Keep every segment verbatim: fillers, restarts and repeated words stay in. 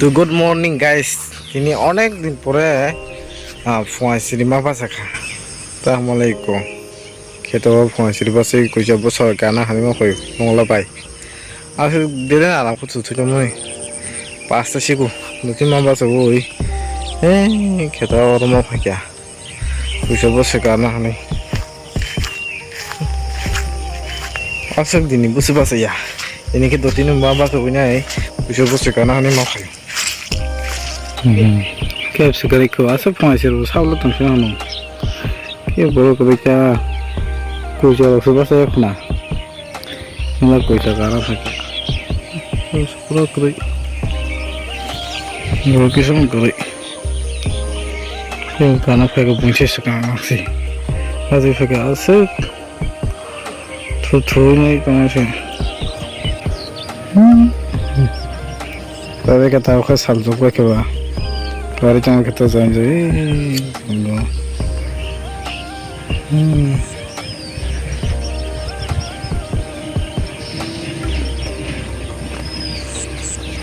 To good morning guys, tini onek din pore, ah, phungai siri ma basa kha. Assalamu alaikum. Kheto phungai siri basa kuisa bwsai kana hani ma khoi nongla bai. Aswk dere na ram khutu thwi tongmani. Pasta siku, nuti ma basa bui. Eh, kheto oro ma phakya. Kuisa bwsai kana hani. Aswk dini bwsai basa ya. Ini khe dotino ma basa bui nai. Kuisa bwsai kana hani ma khai. Hmm. Kep se gari ko asa phungai se ro sa ulo tong se ano. Ke boro ko beka. Kuisa ro se basa ya khuna. Nila kuisa gara phai. Pura kri. Boro kisa kri. Ke kana phai ko bungsi se kana si. Asi phai ka asa. Thu thu nai tong se. Hmm. Tabe khe tao khe saljak bai khe ba. Gari tong khe to jai jai. Hmm.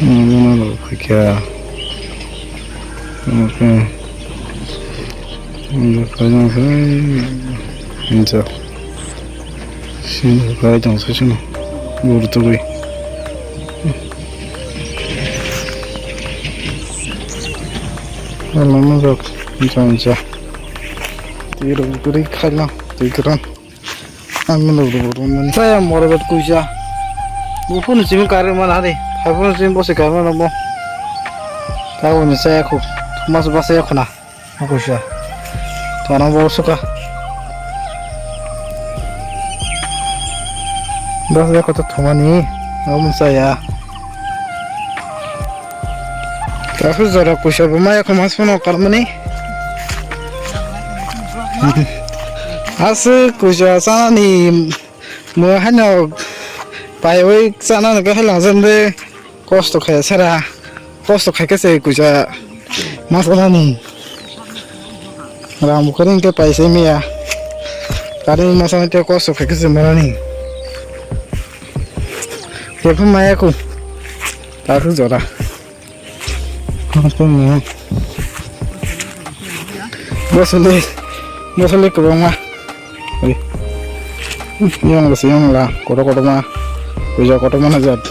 Hmm, no, no, no, kya? Okay. Inja. Sini kai tong sa sini. Buru tugui. Alam rok inja inja. Tiro guri khaila, tiro. Ang no buru buru mani. Saya more bet kuisa. Buphuru simi kare mana hari. Buphuru simi bose kare mana mo. Tahu ni saya khu. Mas basa ya khuna. Kuisa. Tona bo suka. Basa ya kota thumani. Amun saya. Tasu jora kuisa bo maya khuma suno karmani. Asu kuisa sanani mo hano pai oi sanani ko helang jande. Kosto khe sera, kosto khe khe se kuisa masanani. Ram bukhari ke paisa miya. Kari masana te kosto khe khe se manani. Ye phun maya ku. Ta khu jora. Bosole, bosole kubangma. Oi. Yang basi yang la, kotor kotor ma. Kuisa kotor mana jat.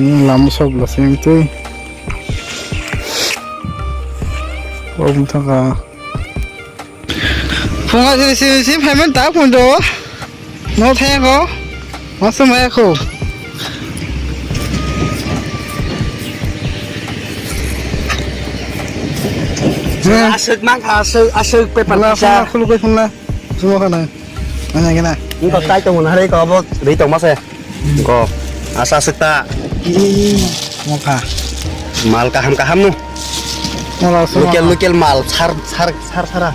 Ini lam sok basi yang tu. Oh, muntaka. Phunga sini sini sini payment tak pun do. No thaya ko. Masa maya ko. Aswk mang kha, aswk, aswk paper. Phunga, kisa. Phunga, khulu koi phunga. Sumo khana. Nang khe na. Nang khe tai tong na hari ko abo ri tong ma se. Ko asa seta. Mokha. Mal kaham kaham no. Mala local, local mal sar sar sar sara.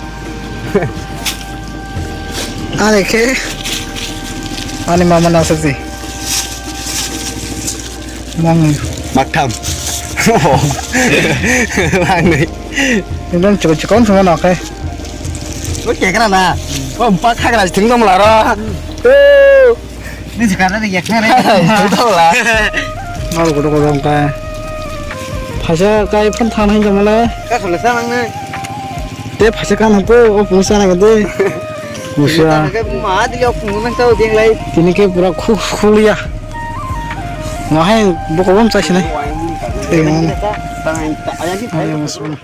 Ani khe. Ani mama na sesi. Mang. Maktham. Mang ni. Ekdom chikon chikon sama na khe. Lo kekra na. Ko empat khagra thing dong laro. Ni sekarang ni yak na re. Itu lah. Mau kudu kudu angka. Phaisa kai phan thang hai jamalai. Ka khole sa nang nai. Te phaisa ka nang po o pusa na de. Pusa. Ka ma di yok nang tau ding lai. Tini ke pura khu khulia. Wahai bokobom chai sinai. Tang ta ayang ki. Ayang sun.